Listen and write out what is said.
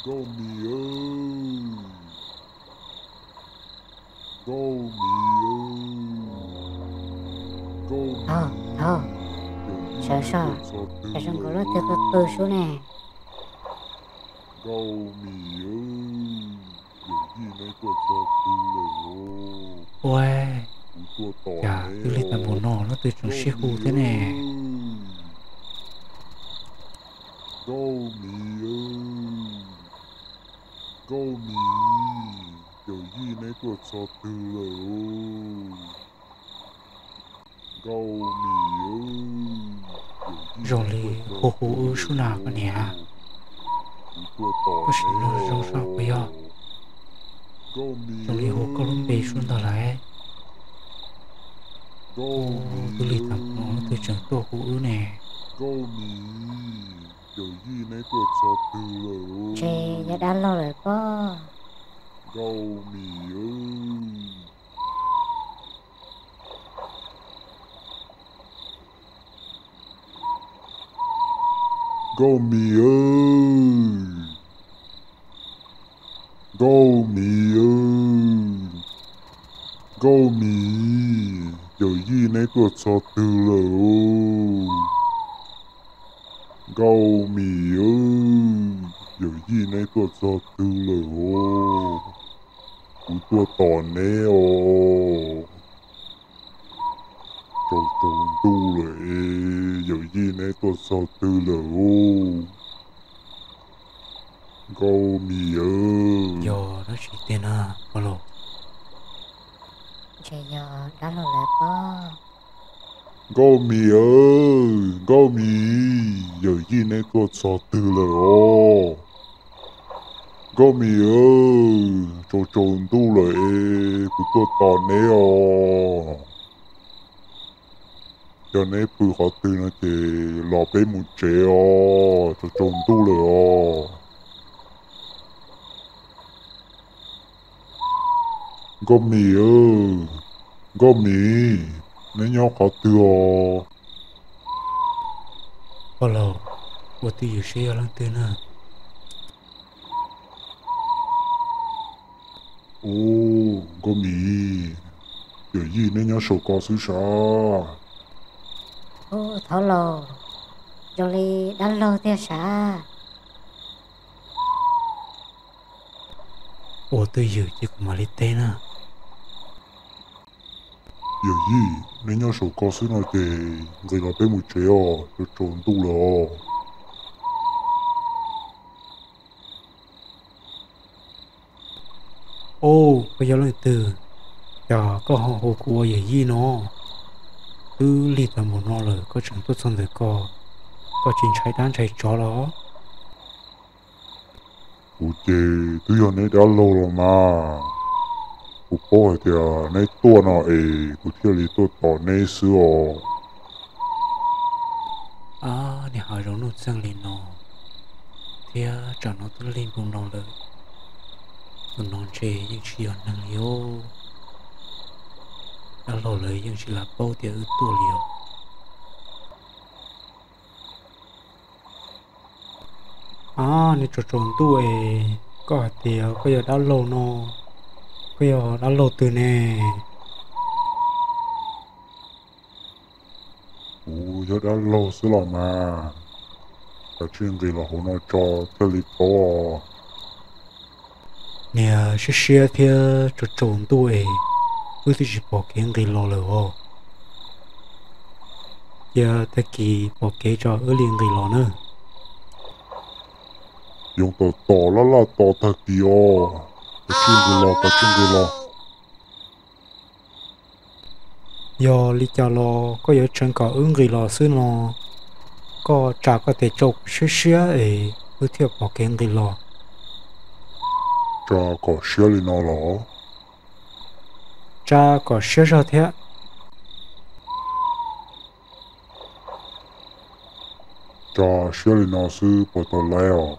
Nkauj Mis, Nkauj Mis, Nkauj Mis, sawv soj, sawv zoo nkaus lub twg qw qw sub ne. Nkauj Mis, yawm yij neb tuaj txog twg lawm? Ua, cas twb lig tag npaum no lub twg tseem sib hu thiab ne. Nkauj Mis, Nkauj Mis, yawm yij neb tuaj txog twg lawm? Nkauj Mis, zoo li hu hu wb sub na koj niam. Koj sim mloog zoo saib puas yog. Zoo li hu koj lub npe sub ntag lauj. Twb lig tag npaum no lub twg tseem tuaj hu wb ne. Nkauj Mis, yawm yij neb tuaj txog twg lawm? Ntshe yog dab laug lawm pob. Nkauj Mis, Nkauj Mis, Nkauj Mis, Nkauj Mis, yawm yij neb tuaj txog twg lawm? Nkauj Mis, yawm yij neb tuaj txog twg lawm? Kuv tuaj tos neb os. Tsaus tsaus ntuj lawm es yawm yij neb tuaj txog twg lawm? Nkauj Mis, yog dab tsi tiag na, pog laus? Ntshe yog dab laug lawm pob. Nkauj Mis, Nkauj Mis, yawm yij neb tuaj txog twg lawm os? Nkauj Mis, tsaus tsaus ntuj lawm es kuv tuaj tos neb os. Yog neb pw qhov twg no ces los peb mus tsev os, tsaus tsaus ntuj lawm os. Nkauj Mis, Nkauj Mis, neb nyob qhov twg os? Pog laus, ua twj ywm seb yog leej twg na. Ub, Nkauj Mis, yawm yij neb nyob saum ko xwb sav? Ub, thov laus, zoo li dab laug tiag sav. Ua twj ywm ces kuv mam li teb na. Yawm yij, neb nyob saum ko xwb no ces nqis los peb mus tsev os, tsaus tsaus ntuj lawm os. Ub, koj yog leej twg? Cas koj ho hu kuv ua yawm yij no? Twb lig tag npaum no lawm koj tseem tuaj txog ntawm ko, koj tsis ntshai dab ntshai tsov los? Kuv ces twb yog neb dab laug los mas, kuv paub hais tias neb tuaj no es kuv thiaj li tuaj tos neb xwb os. Ab, niag hav zoov nuj txeeg li no, thiab tsam no twb lig npaum no lawm, tus no ntshe yeej tsis yog neeg li os. Dab laug lawv yeej tsis lam paub tias wb tuaj li os. Ab, niag tsaus tsaus ntuj es koj hais tias koj yog dab laug no, koj yog dab laug twg ne? Kuv yog dab laug xwb los mas, kav tsij nqis los hauv no tso thiaj li paub os. Niag siab siab thiab tsaus tsaus ntuj es, wb twb tsis pom kev nqis los lawm os. Cia tag kis pom kev tso wb li nqis los nawb. Yoov tom tom laj laj tos tag kis os, kav tsij nqis los, kav tsij nqis los. Yog li cas los koj yuav tseev kom wb nqis los xwb no? Koj tsa koj tes tsau kuv siab siab es wb thiaj pom kev nqis los. Tsa kom siab li no los? Tsa kom siab zog thiab. Tsa siab li no xwb puas tau laib os?